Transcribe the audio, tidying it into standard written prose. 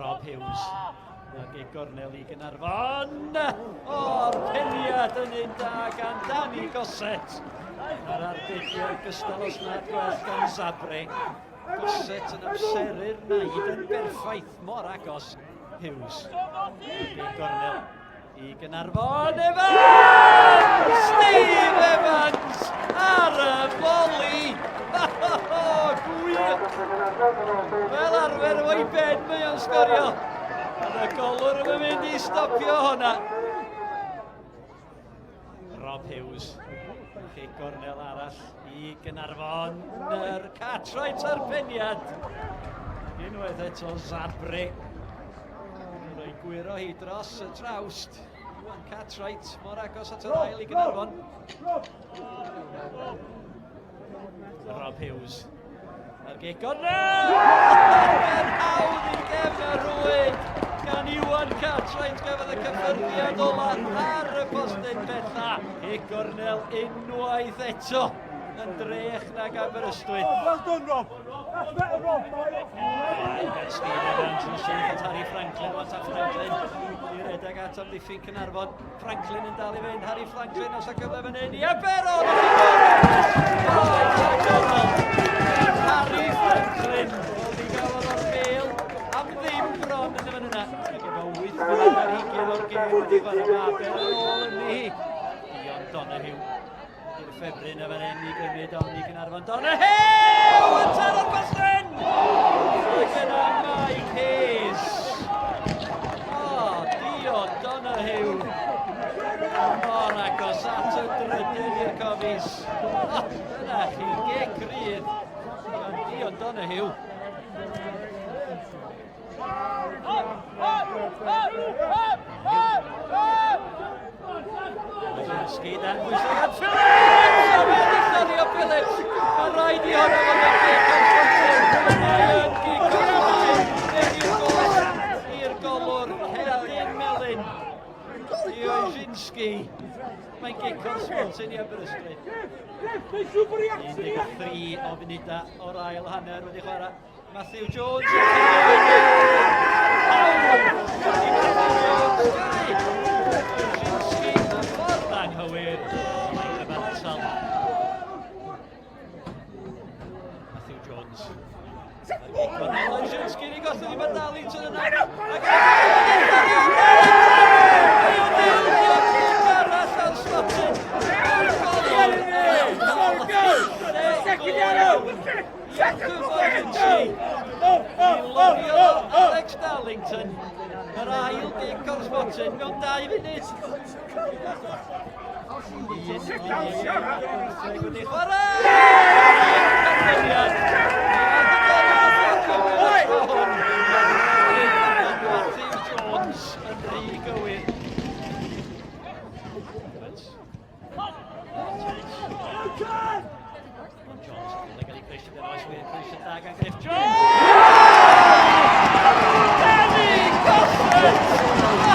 Rob Hughes. Ac ei gornel i Gynarfon. O'r peniad yn un da gan Danny Gossett. Mae'r arduddiad gystal os nad gwell gan Zabre. Gossett yn amseru'r naid yn berffaith mor agos. Hughes. Ac ei gornel i Gynarfon. Evans! Steve Evans ar y boli! Gwych! Fel arfer o'i ben mae o'n sgorio. Ond y golwr yn mynd i stopio hwnna. Rob Hughes. Chi gornel arall i Gynarfon. Yr Cartwright a'r peniad. Unwaith eto Zabri. Yn rhoi gwyro hi dros y trawst. Iwan Cartwright mor agos at yr ail i Gynarfon. Rob Hughes. Mae'r gic gornel! Yn hawdd i gefn y rhwyd gan Iwan Cartwright gafodd y cyffyrddiad ola ar y postyn bella. Gic gornel unwaith eto yn drech nag Aberystwyth. Oh, well done, Rob. That's better, Rob. Gan Steve Evans yn syth at Harry Franklin. Wan ta Franklin i redeg at amddiffyn Cynarfon. Franklin yn dal i fynd, Harry Franklin os y cyfle fan hyn, i Abero! Harry Franklin, wel mi gafodd o'r bel am ddim bron yn y fan yna. Ac efo 8 munud ar hugain o'r gêm wedi chwarae, mae Aber yn ôl yn hi. Dion Donahue. I'r ffefryn y fan hyn i gymryd ond i Gynarfon. Donahue! Yn taro'r bastren! Ac yna Mike Hayes. O, Dion Donahue. Mor agos at y drydydd i'r Cofis. O, dyna chi, gic rydd. Gan Dion Donahue. Ysgyd dan bwysau at Phillips! A fe ddillodd i o Phillips! Mae rhaid i hwnna fod yn gic o'r smotyn! Mae yn gic o'r smotyn! Neu gol i'r golwr Cerdyn Melyn. Iozinski. Mae'n gic o'r smotyn i Aberystwyth. 13 o funudau o'r ail hanner wedi chwarae. Matthew Jones yn Brzezinski y ffordd anghywir. Mae'n gyfartal. Matthew Jones. Brzezinski ni gollwng i Badali tyn yna. Ac arall ar smotyn. Second arrow! Alex Darlington, yr ail gic o'r smotyn mewn 2 funud. Wedi chwarae! Canlyniad! Matthew Jones yn rhy gywir. Jones yn cael ei bris yn oes wir, bris yn dda gan Griff Jones! Danny Gossett!